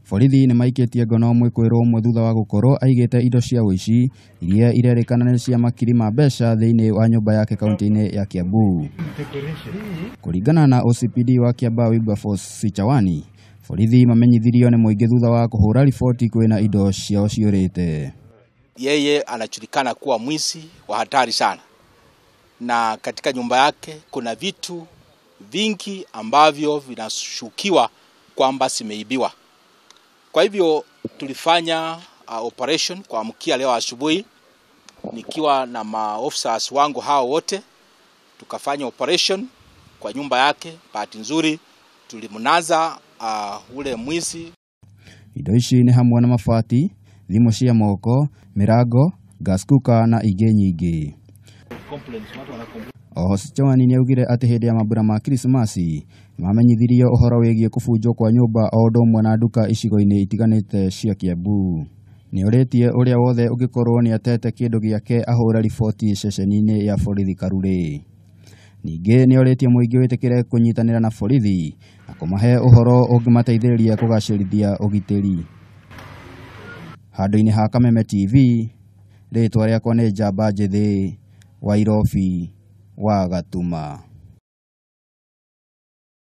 Borithi nĩmaikĩtie ngono mwĩkũĩrwo ũmwe thutha wa gũkorwo aigĩte indo cia ũici iria irerĩkana nĩ cia makiri ma mbeca thĩinĩ wa nyũmba yake kaunti-inĩ ya Kiambu. Kũringana na OCPD wa Kiambaa Wilberforce Sichawani, borithi mamenyithirio nĩ mũingĩ thutha wa kũhũra riboti kwĩna indo ciao ciũrĩte. Yeye anajulikana kuwa mwizi wa hatari sana, na katika nyumba yake kuna vitu vingi ambavyo vinashukiwa kwamba zimeibiwa. Kwa hivyo tulifanya operation kuamkia leo asubuhi nikiwa na maofficers wangu hao wote, tukafanya operation kwa nyumba yake. Bahati nzuri tulimnaza ule mwizi. Indo ici nĩ hamwe na mabati, thimũ cia moko, mĩrango, gas cooker na ingĩ nyingĩ. Oho Sichawani nĩaugire atĩ hĩndĩ ya mambura ma Krismasi nĩmamenyithirio ũhoro wĩgiĩ kũbunjwo kwa nyũmba o ũndũ ũmwe na nduka icigo-inĩ itiganĩte cia Kiambu. Nĩorĩtie ũrĩa wothe ũngĩkorwo nĩatete kĩndũ gĩake ahũre riboti ceceni-inĩ ya borithi Karurĩ. Ningĩ nĩorĩtie mũingĩ wĩtĩkĩre kũnyitanĩra na borithi na kũmahe ũhoro ũngĩmateithĩrĩria kũgacĩrithia ũgitĩri. Handũ-inĩ ha Kameme TV, rĩtwa rĩakwa nĩ Njamba Njĩthĩ wa Irobi wa Gatuma.